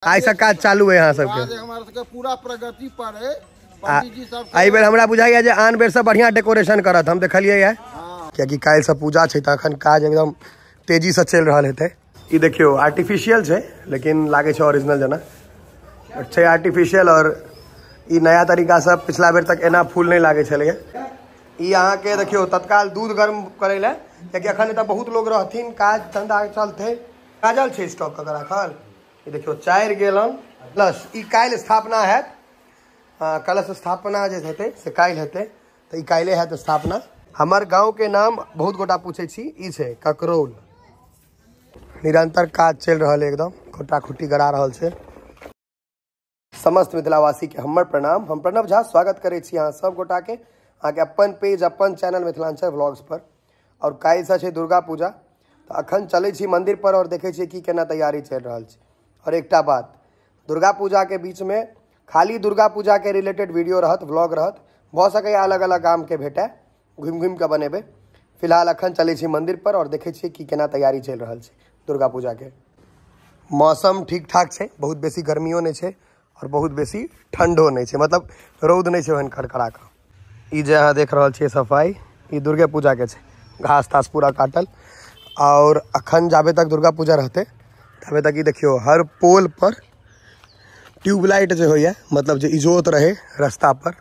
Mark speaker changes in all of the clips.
Speaker 1: आइ से काज चालू है यहाँ सबके।
Speaker 2: हमारे सबके पूरा प्रगति पर है पंडित जी सब।
Speaker 1: एहि बेर हमरा बुझाइया जे आन बेर से बढ़िया डेकोरेशन करत, हम देखलियै है कियाकि काल्हि से पूजा छै तऽ अखन काज एकदम तेजी से चलि रहल हेतै। ई देखियौ आर्टिफिशियल छै लेकिन लागै छै ओरिजिनल जेना छै आर्टिफिशियल। और ई नया तरीका से पिछला बेर तक एना फूल नहीं लागै छलैया। ई अहाँके देखियौ तत्काल दूध गर्म करै लए, कियाकि अखन एतऽ बहुत लोग रहथिन, काज धंधा चलतै। काजल छै स्टॉक कऽ राखल। ई देखियौ 4 गैलन प्लस ई काल्हि स्थापना हैत, कलश स्थापना जे हेतै से काल्हि हेतै, तऽ ई काल्हि हैत स्थापना। हमर गाँव के नाम बहुत गोटा पूछै छी, ई छै ककरौल। निरंतर काज चलि रहल है, एकदम खुट्टा खुट्टी गड़ा रहल छै। समस्त मिथिलावासी के हमर प्रणाम। हम प्रणव झा स्वागत करै छी अहाँ सब गोटा के अहाँके अपन पेज अपन चैनल मिथिलांचल व्लॉग्स पर। और काल्हि से छै दुर्गा पूजा, तऽ अखन चलै छी मंदिर पर और देखै छियै कि केना तैयारी चलि रहल छै। और एकटा बात, दुर्गा पूजा के बीच में खाली दुर्गा पूजा के रिलेटेड वीडियो रहत, व्लॉग रहत, भऽ सकैए अलग अलग गाम के भेटै, घुमि घुमि कऽ बनेबै। फिलहाल अखन चलै छी मंदिर पर और देखै छियै कि केना तैयारी चलि रहल छै दुर्गा पूजा के। मौसम ठीक ठाक छै, बहुत बेसी गर्मियो नहि छै और बहुत बेसी ठंडो नहि छै, मतलब रौद नहि छै ओहन खड़खड़ा कऽ। ई जे अहाँ देख रहल छियै सफाई, ई दुर्गे पूजा के छै, घास तास पूरा काटल। और अखन जाबे तक दुर्गा पूजा रहतै ताबे तक ई देखियौ हर पोल पर ट्यूबलाइट जे होइए, मतलब जे इजोत रहे रास्ता पर,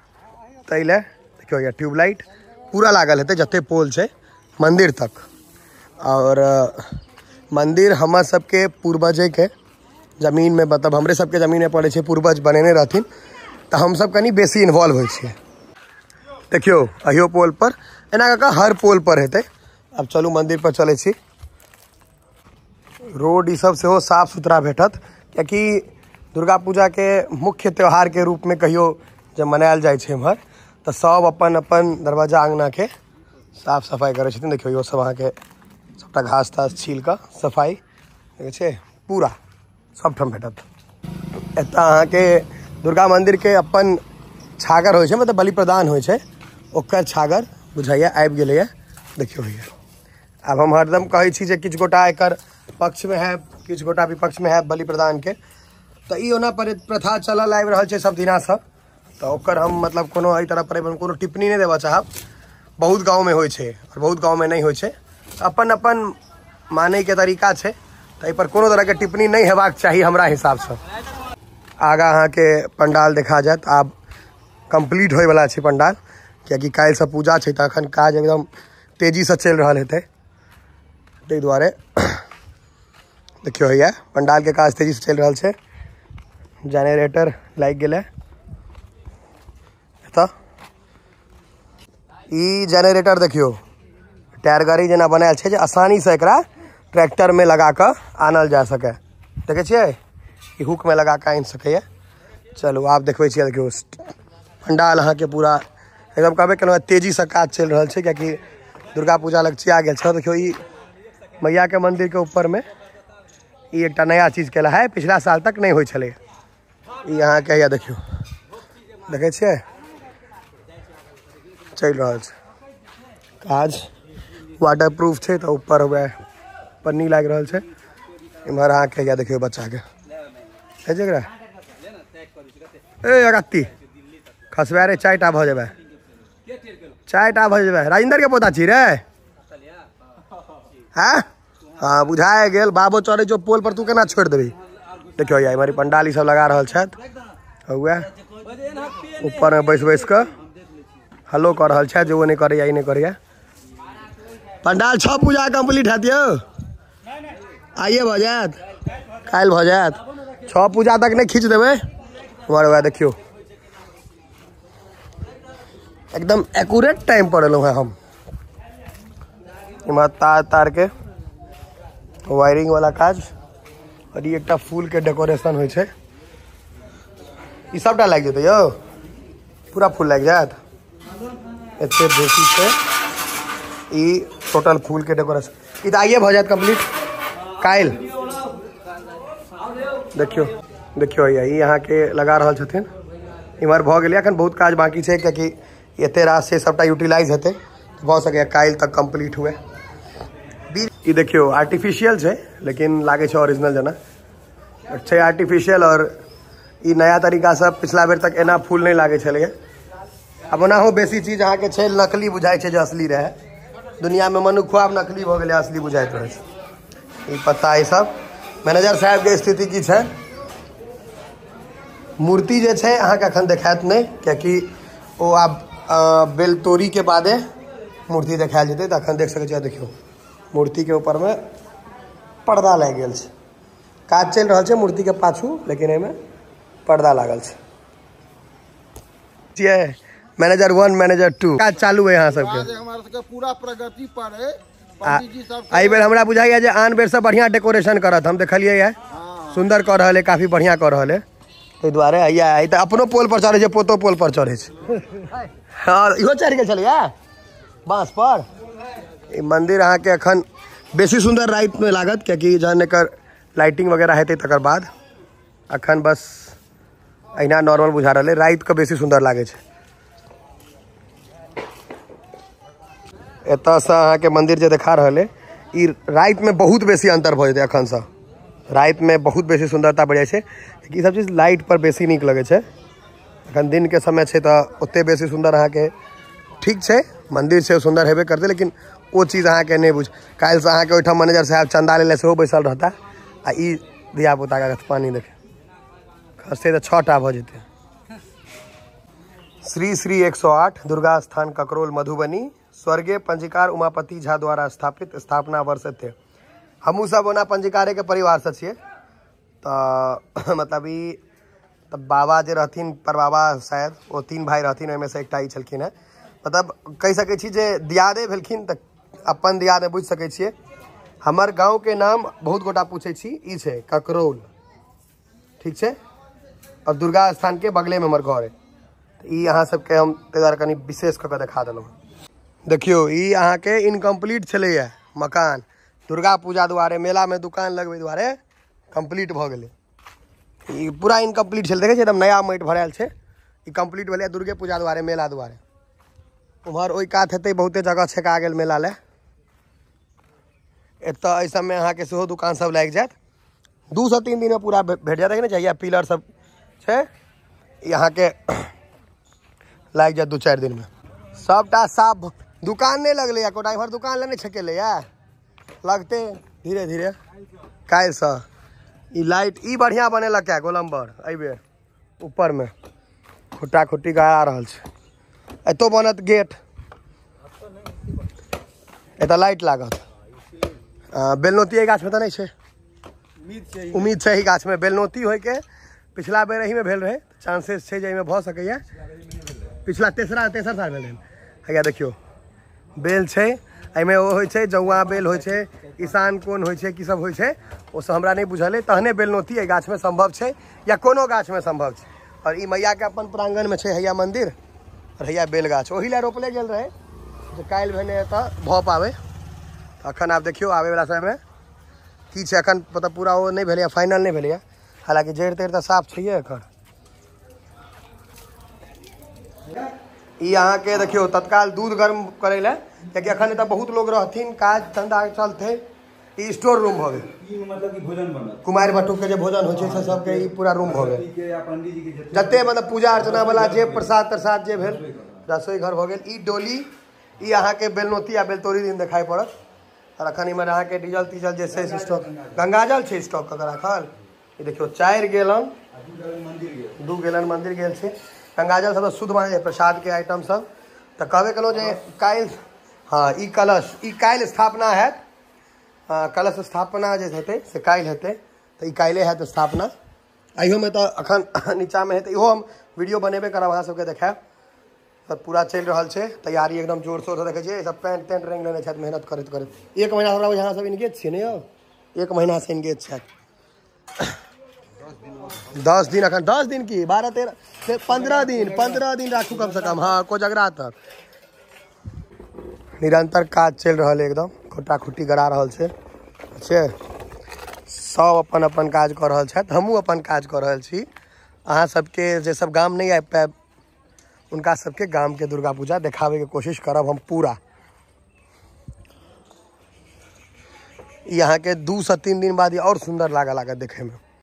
Speaker 1: ताहि लए देखियौ ये ट्यूबलाइट पूरा लागल हेतै जते पोल छै मंदिर तक। और मंदिर हमर सबके पूर्वजे के जमीन में, मतलब हमरे सबके जमीन में पड़ै छै, पूर्वज बनेने रहथिन, तऽ हमसब कनि बेसी इन्वॉल्व होइ छियै। देखियौ अहियो पोल पर एना कऽ कऽ हर पोल पर हेतै। आब चलू मंदिर पर चलै छी। रोड ई सब सेहो साफ सुथरा भेटत, कियाकि दुर्गा पूजा के मुख्य त्योहार के रूप में कहियो जब मनायल जाइ छै एम्हर, तऽ सब अपन अपन दरवाजा अंगना के साफ सफाई करै छथिन। देखियौ इहो सब अहाँके सबटा घास तास छील कऽ सफाई देखै छियै पूरा सबठाम भेटत। एतऽ अहाँके दुर्गा मंदिर के अपन छागर होइ छै, मतलब बलि प्रदान होइ छै, ओकर छागर बुझाइया आबि गेलैया। देखियौ भैया, आब हम हरदम कहै छी जे किछु गोटा एकर पक्ष में है, किछु गोटा विपक्ष में है बलि प्रदान के, तऽ ई ओना प्रथा चलल आबि रहल छै सब दिनासँ, तऽ ओकर हम मतलब कोनो एहि तरह पर कोनो टिप्पणी नहि देबऽ चाहब। बहुत गाँव में होइ छै और बहुत गाँव में नहि होइ छै, अपन अपन मानै के तरीका छै, तऽ एहि पर कोनो तरह के टिप्पणी नहि हेबाक चाही हमरा हिसाबसँ। आगाँ अहाँके पंडाल देखा जायत, आब कम्प्लीट होइवला छै पंडाल, कियाकि काल्हिसँ पूजा छै तऽ अखन काज एकदम तेजीसँ चलि रहल हेतै, ताहि दुआरे देखियौ हैया पंडाल के काज तेजीसँ चलि रहल छै। जेनरेटर लागि गेलै एतऽ। ई जेनरेटर देखियौ टायर गाड़ी जेना बनायल छै जे आसानीसँ एकरा ट्रैक्टर में लगा कऽ आनल जा सकै। देखै छियै ई हुक में लगा कऽ आनि सकैए। चलू आब देखबै छियै, देखियौ पंडाल अहाँके पूरा एकदम कहबे केलहुँ तेजीसँ काज चलि रहल छै, कियाकि दुर्गा पूजा लगचिया गेल छै। देखियौ ई मैया के मंदिर के ऊपर में ई एकटा नया चीज केला है, पिछला साल तक नहि होइ छलै। ई अहाँके हैया देखियौ, देखै छियै चलि रहल छै काज। वाटर प्रूफ छै तऽ ऊपर वएह पन्नी लागि रहल छै। इम्हर अहाँके हैया देखियौ बच्चा के है जेकरा ए अगत्ती खसबै रे, 4टा भऽ जेबै, 4टा भऽ जेबै। राजेंद्र के पोता छी रे? हाँ हाँ बुझाए गेल, बाबो चढ़ै छौ पोल पर, तू केना छोड़ि देबही। देखियौ या इम्हर पंडाल ई सब लगा रहल छथि, वएह ऊपर में बैस बैस कऽ हल्लो कऽ रहल छथि जे ओ नहि करैया ई नहि करैया। पंडाल 6 पूजा कम्प्लीट हैत यौ, आइए भऽ जायत, काल्हि भऽ जायत, 6 पूजा तक नहि खींच देबै। इम्हर वएह देखियौ एकदम एक्यूरेट टाइम पर एलहुँ हेँ हम। इम्हर तार तार के वायरिंग वाला काज, और ई एकटा फूल के डेकोरेशन होइ छै। ई सबटा लागि जेतै यौ, पूरा फूल लागि जायत, एते बेसी छै ई टोटल फूल के डेकोरेशन। ई तऽ आइए भऽ जायत कम्प्लीट काल्हि। देखियौ देखियौ भैया ई अहाँके लगा रहल छथिन। इम्हर भऽ गेलै, अखन बहुत काज बाकी छै, कियाकि एते रास छै सबटा यूटिलाइज हेतै, भऽ सकैए काल्हि तक कम्प्लीट हुए। ई देखियौ आर्टिफिशियल छै लेकिन लागै छै ओरिजिनल जेना। छै आर्टिफिशियल। और ई नया तरीकासँ पिछला बेर तक एना फूल नहि लागै छलैए। आब ओनाहो बेसी चीज अहाँके छै नकली बुझाइ छै जे असली रहै। दुनियामे मनुखो आब नकली भऽ गेलै, असली बुझाइत रहै छै। ई पत्ता ई सब मैनेजर साहेबके स्थिति की छै। मूर्ति जे छै अहाँके एखन देखायत नहि, कियाकि ओ आब बेलतोरीके बादे मूर्ति देखायल जेतै। तऽ एखन देख सकै छियै, देखियौ मूर्तिके ऊपरमे पर्दा लागि गेल छै। काज चलि रहल छै मूर्तिके पाछू, लेकिन एहिमे पर्दा लागल छै। मैनेजर 1 मैनेजर 2 काज चालू है यहाँ सबके।
Speaker 2: हमरा सबके पूरा प्रगति पर है पंडित जी सब।
Speaker 1: एहि बेर हमरा बुझाइया जे आन बेर से बढ़िया डेकोरेशन करत। हम देखलियै है सुंदर कऽ रहल है, काफी बढ़िया कऽ रहल है। ताहि दुआरे हैया तऽ अपनो पोल पर चढ़ै छै, पोतो पोल पर चढ़ै छै। हँ इहो चढ़ि गेल छलैया बाँस पर। ई मंदिर अहाँके एखन बेसी सुंदर रातिमे लागत, कियाकि जहन एकर लाइटिंग वगैरह हेतै तकर बाद। अखन बस अहिना नॉर्मल बुझा रहल है, रातिके बेसी सुंदर लागै छै। एतऽसँ अहाँके मंदिर जे देखा रहल है, ई रातिमे बहुत बेसी अंतर भऽ जेतै। एखनसँ रातिमे बहुत बेसी सुंदरता बढ़ि जाइ छै। ई सब चीज लाइट पर बेसी नीक लगै छै। एखन दिनके समय छै तऽ ओते बेसी सुंदर अहाँके ठीक छै, मंदिर छै सुंदर हेबे करतै, लेकिन ओ चीज अहाँके नहि बुझ। काल्हिसँ अहाँके ओहिठाम मैनेजर साहब चंदा लै लए सेहो बैसल रहता। आ ई धियापुताके पानी देखे खसतै तऽ 6टा भऽ जेतै। श्री श्री 108 दुर्गा स्थान ककरोल मधुबनी, स्वर्गीय पंजीकार उमापति झा द्वारा स्थापित, स्थापना वर्ष एते। हमहूँ सब ओना पंजीकारेके परिवारसँ छियै, तऽ मतलब ई तऽ बाबा जे रहथिन, पर बाबा शायद ओ 3 भाई रहथिन, ओहिमे से एकटा ई छलखिन हेँ। मतलब कहि सकै छी जे दियादे भेलखिन, तऽ अपन दियादे बुझि सकै छियै। हमर गाँवके नाम बहुत गोटा पूछै छी, ई छै ककरोल, ठीक छै। और दुर्गा स्थानके बगलेमे हमर घर है। तऽ ई अहाँ सबके हम ताहि दुआरे कनि विशेष कऽ कऽ देखा देलहुँ। देखियौ ई अहाँके इनकम्प्लीट छलैए मकान, दुर्गा पूजा दुआरे मेलामे दुकान लगबै दुआरे कम्प्लीट भऽ गेलै। ई पूरा इनकम्प्लीट छलै, देखै छियै एकदम नया माटि भरायल छै। ई कम्प्लीट भेलै दुर्गे पूजा दुआरे, मेला दुआरे। उम्हर ओहि कात हेतै बहुते जगह छेका गेल मेला लए। एतऽ एहि सबमे अहाँके सेहो दुकान सब लागि जायत। 2 से 3 दिनमे पूरा भेट जायत। ने चाहिए पिलर सब छै, ई अहाँके लागि जायत 2-4 दिनमे। सबटा साफ दुकान नहि लगलै एकोटा, इम्हर दुकान लए नहि छेकेलैए, लगतै धीरे धीरे काल्हिसँ। ई लाइट ई बढ़िआँ बनेलक है गोलम्बर एहिबेर, ऊपरमे खुट्टा खुट्टी गड़ा रहल छै। एतौ बनत गेट, एतऽ लाइट लागत। बेलनौती एहि गाछमे तऽ नहि छै, उम्मीद छै एहि गाछमे बेलनौती होइके। पिछला बेर एहिमे भेल रहै, चांसेस छै जे एहिमे भऽ सकैए। पिछला तेसर साल भेल रहै। हैया देखियौ बेल छै, एहिमे ओ होइ छै जौआ बेल होइ छै, ईशान कोन होइ छै, की सब होइ छै ओ सब हमरा नहि बुझल अइ। तहने बेलनौती एहि गाछमे सम्भव छै या कोनो गाछमे सम्भव छै। और ई मैयाके अपन प्रांगणमे छै हैया मंदिर और हैया बेल गाछ, ओही लए रोपले गेल रहै जे काल्हि भेने एतऽ भऽ पाबै। अखन आब देखियौ आबैवला समयमे की छै। अखन मतलब पूरा ओ नहि भेलैए, फाइनल नहि भेलैए। हालाँकि जड़ि तड़ि तऽ साफ छैहे एकर। ई अहाँके देखियौ तत्काल दूध गर्म करै लए, कियाकि अखन एतऽ बहुत लोग रहथिन, काज धंधा चलतै। ई स्टोर रूम भऽ गेल,
Speaker 3: मतलब कि भोजन बनत,
Speaker 1: कुमारि बटुकके जे भोजन होइ छै से सबके ई पूरा रूम भऽ गेल। जते मतलब पूजा अर्चना वाला जे प्रसाद प्रसाद जे भेल, रसोई घर भऽ गेल। ई डोली ई अहाँके बेलनौती आ बेलतोरी दिन देखाइ पड़त। और अखन इम्हर अहाँके डीजल तीजल जे छै स्टॉक, गंगाजल छै स्टॉक कऽ के राखल। ई देखियौ 4 गैलन 2 गैलन मंदिर गेल छै। गंगाजल सब शुद्ध मानल जाइ प्रसाद के आइटम सब। तऽ कहबे केलहुँ जे काल्हि, हाँ ई कलश ई काल्हि स्थापना हैत। कलश स्थापना जे हेतै से काल्हि हेतै, तऽ ई काल्हि हैत स्थापना। अहियोमे तऽ अखन नीचाँमे हेतै, इहो हम वीडियो बनेबे करब अहाँ सबके देखायब। तऽ पूरा चलि रहल छै तैयारी एकदम जोर शोरसँ। देखै छियै सब पैंट तैंट रंगि लेने छथि मेहनत करैत करैत। 1 महीना हमरा बुझाइए अहाँ सब इनगेज छियै ने यौ, 1 महीनासँ इनगेज छथि। 10 दिन अखन, 10 दिन की 12 13 15 दिन, 15 दिन राखू कम से कम। हाँ कोजगरा तक निरंतर काज चलि रहल है, एकदम खुट्टा खुट्टी गड़ा रहल छै। सब अपन अपन काज कऽ रहल छथि, हमहूँ अपन काज कऽ रहल छी। अहाँ सबके जे सब गाम नहि आबि पायब उनका सबके गाम के दुर्गा पूजा देखाबे के कोशिश करब हम पूरा। ई अहाँके 2 से 3 दिन बाद और सुंदर लागऽ लागत देखे में।